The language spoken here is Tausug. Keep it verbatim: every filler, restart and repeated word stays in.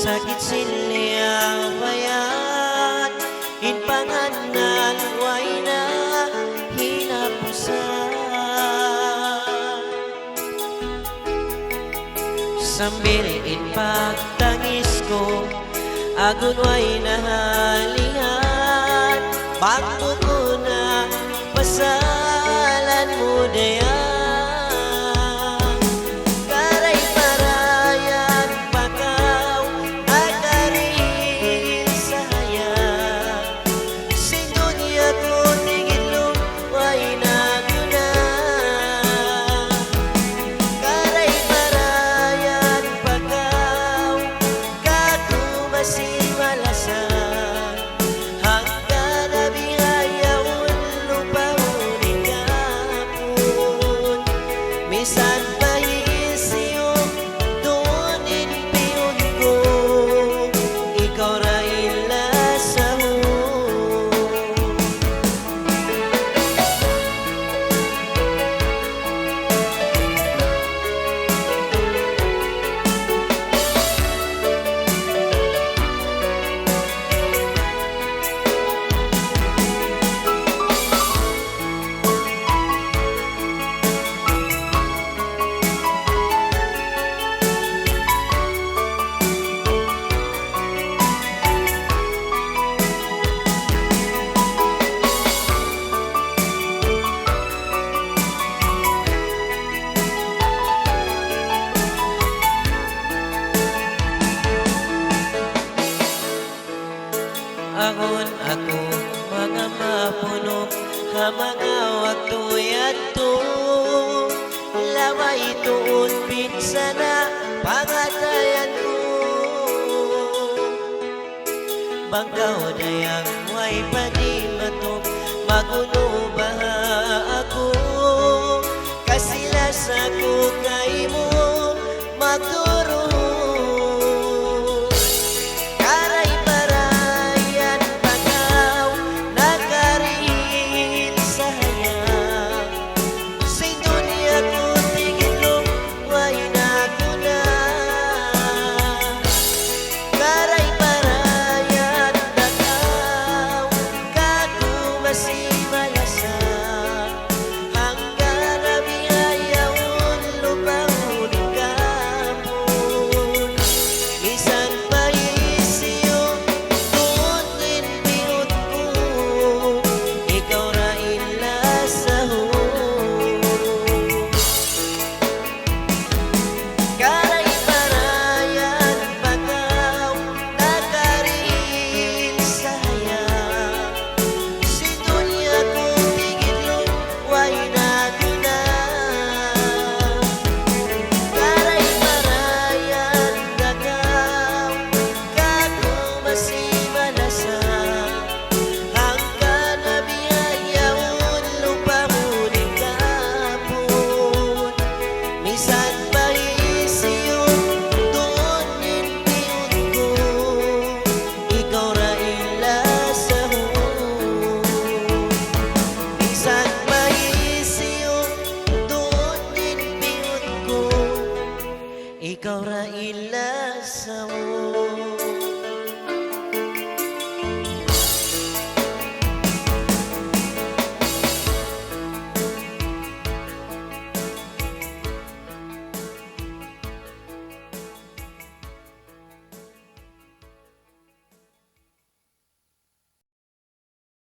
Sakit sin liyabayan, in pangannal way na hinapusan. Sambil in pagtangis ku, agun way na halihan, bang bukun na pasalan mu dayan. Karay-parayan pa kaw, nakari in sahaya. Sin dunya ku tigidlum, way na guna. Karay-parayan pa kaw, kāku' masi malasa. Hangkan na bihaun lupahun in kapun. Misan pa hisiyu duun in piyun ku, ikaw ra in lasahun. Awn aku manga mapunuk ha manga waktu yadtu, labay tuud pinsana pangatayan ku. Bang kaw dayang way pa dimatung, magunu baha' aku, kasi-lasa ku kaymu magturun. Karay-parayan pa kaw, nakari in sahaya. Sin dunya ku tigidlum, way na guna. Karay-parayan pa kaw, kāku' masi malasa. Hangkan na bihaun lupahun in kapun. Misan pa hisiyu duun in piyun ku, ikaw ra in lasahun. Karay-parayan pa kaw, nakari in sahaya. Sin dunya ku tigidlum, way na guna. Karay-parayan pa kaw, kāku' masi malasa. Hangkan na bihaun lupahun in kapun. Misan pa hisiyu duun in piyun ku, ikaw ra in lasahun. Misan pa hisiyu duun in piyun ku, ikaw ra in